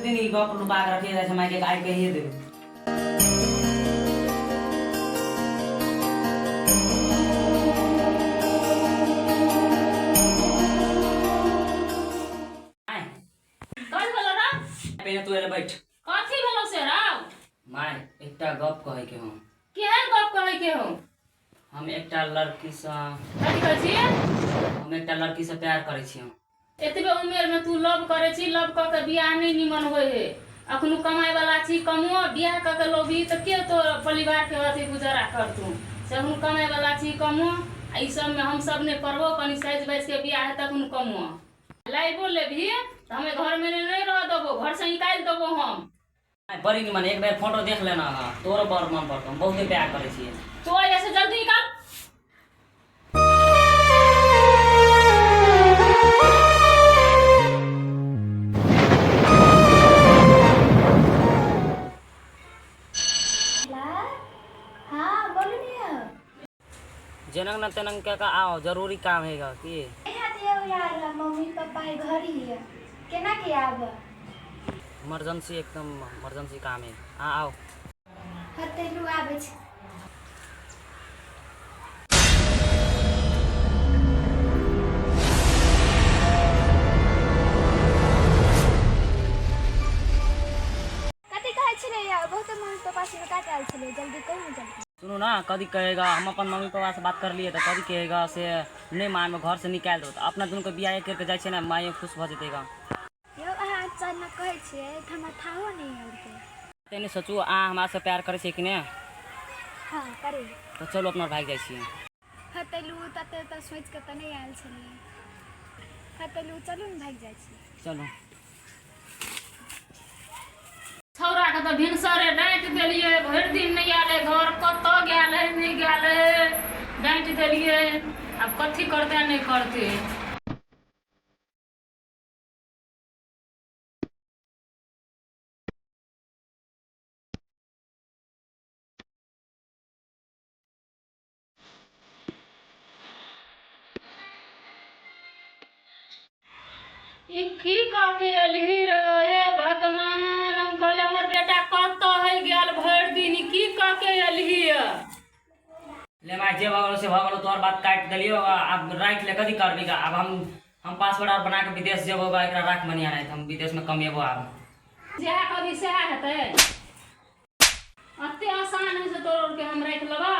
दिन ई गप लुका के रखिए जाइ छै मायके, आइ कहिए देबै। माय। कथी भेलो रे? पहिने तू एले बैठ। कथी भेलो से राव? माय, एकटा गप कहै के हूँ। केहन गप कहै के हो? हम एकटा लड़की सँ। कथी कहै छी? हम एकटा लड़की सँ प्यार करै छी हम। एतबे उमेर में तू लव करै छी, लव कऽ के बियाह नहि निमन होइ है। अखनु कमाइ वाला छी, कमो बियाह कऽ के लोभी तऽ के तोर परिवार के अथी गुजारा करतू? से अखनु कमाइ वाला छी, कमो आ ई सब में हम सब नहि पड़बो। कनि साजि बाजि के बियाह हेतै तखन कमो। लाइबो लेबही तऽ हमे घर में नहि रह देबो, घर से निकालि देबो हम। बड़ी निमन, एक बेर फोटो देख लेना अहाँ, तोरो बड़ मन पड़तौ, हम बहुते प्यार करै छियै। तो ऐसे जल्दी निकाल। हाँ, बोलू ने। जेनंग न तेनंग के का आओ, जरूरी काम हैगा की। नहीं आती है यार, मम्मी पापा है घर ही है, केना के आब? इमरजेंसी, एकदम इमरजेंसी काम है, हाँ आओ। हतेलू, आबै छी। कथी कहै छलै यार? बहुत मम्मी पापा से नुका के आयल छलै। जल्दी कहू ने, जल्दी। सुनू ना, कदी कहेगा हम अपन मम्मी पापा से बात कर लिए तऽ कदी कहेगा से नहि मानबै, घर से निकालि देबो। तऽ अपना दुनूके बियाह करके जाइ छियै ने, माइयो खुश भऽ जेतै गा। यौ, अहाँ अचानक कहै छियै तऽ हमरा थाहो नहि आबि। ते नहि सोचू, अहाँ हमरा से प्यार करै छियै कि नहि? हँ, करै। तऽ चलू, अपना भागि जाइ छियै। हतेलू, तते तऽ सोचि कऽ तऽ नहि आयल छलियै। हतेलू, चलू ने, भागि जाइ छी। चलू। छौड़ा के तऽ भिनसरे डाँटि देलियै, भरि दिन नहि आयल है घर, कतऽ गेल है नहि गेल है, डाँटि देलियै। आब कथी करतै नहि करतै। ई की कऽ एलही रे? हे भगवान, हम कहलियै हमर बेटा कतऽ है गेल भरि दिन, ई की कऽ के एलही? ले माय, जे भऽ गेलो से भऽ गेलो, तोहर बात काटि देलियो। आब राखि ले, कथी करबी गा? आब हम पासपोर्ट आर बना के विदेश जेबो गा, एकरा राख मनिया, नहि तऽ हम विदेश में कमेबो आब। जएह कहबी सएह हेतै? अते आसान है से तोर के हम राखि लेबा?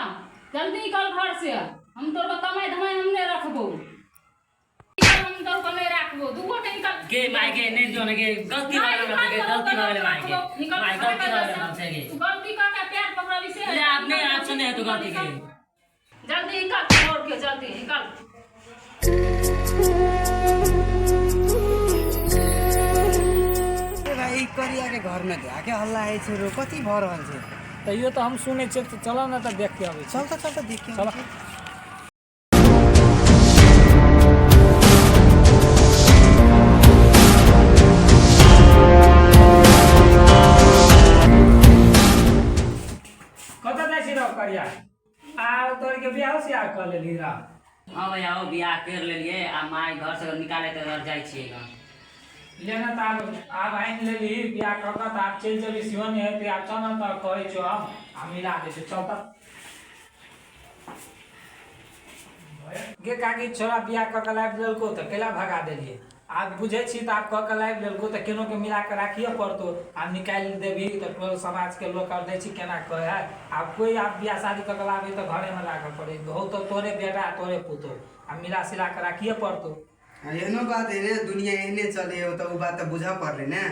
जल्दी निकल घर से, हम तोर के कमाई धमाई हम नहीं रखबो, हम तोर के नहीं राखबो, दूगो के निकल। गे माय गे, नहीं जो ने गे, गलती भऽ गेल गे, गलती भऽ गेल माय गे। निकल। माय, गलती भऽ गेल हमसे गे। तू गलती कर के पैर पकड़बी से? ले आब नहीं, आब से नहीं हेतौ गलती गे। जल्दी निकल तोर के, जल्दी निकल। ए भाइ, ई करिया के घर में के हल्ला होइ छै रो, कथी भऽ रहल छै? तैयो तऽ हम सुनै छियै, तऽ चलऽ ने तऽ देख के अबै छी। चल तऽ, चल तऽ, देख के चल। अबै छी। कतऽ जाइ छी रौ करिया? आ तोर के बियाह सियाह कऽ लेलही रौ? हाँ भैया, ओ बियाह कर लेलिए आ माय घर से निकाले तऽ जाइ छियै गा। ले ने तऽ आब, आब आनि लेलही बियाह कऽ कऽ तऽ आब चलि जेबही सेहो नहि हेतै। आब चल ने तऽ कहै छियौ हम आ मिला दै छियौ, चल तऽ। गे काकी, छोरा बियाह कऽ कऽ लाबि देलकौ तऽ कैला भगा देलियै? आब बुझै छी तऽ आब कऽ कऽ लाबि देलकौ तऽ केनो के मिला कऽ राखिए पड़तौ। आब निकालि देबही तऽ टोल समाजके लोक आर दै छी केना कहै है। आब कोइ आब बियाह शादी कऽ कऽ लाबै तऽ घरेमे राखऽ पड़ै हौ, तऽ तोरे बेटा आ तोरे पुतोहु, आब मिला सिला कऽ राखिए पड़तौ। एहनो बात है ने, दुनिया एहने चले हो तऽ ओ बात तऽ बुझऽ पड़लै ने।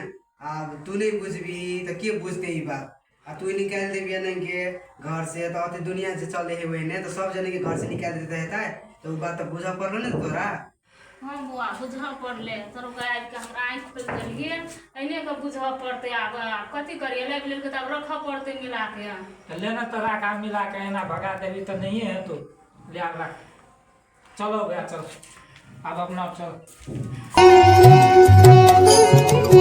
आब तू नहि बुझबही तऽ के बुझतै ई बात? आ तू निकालि देबही एना के घर से तऽ अते दुनिया जे चले है ओहने तऽ सब जने के घर से निकालि देते हेतै, तऽ ओ बात तऽ बुझऽ पड़लो ने तोरा। हँ बौआ, बुझऽ पड़लै। तोरो आबि कऽ हमरा आँखि खोलि देलियै, एहने कऽ बुझऽ पड़तै। आब आब कथी करियै? लाबि लेलकै तऽ आब रखऽ पड़तै मिला के। तऽ ले ने तऽ राख आब मिला कऽ, एना भगा देबही तऽ नहिए हेतौ। ले आब राख, चलो भैया, चलो आब अपना चलो।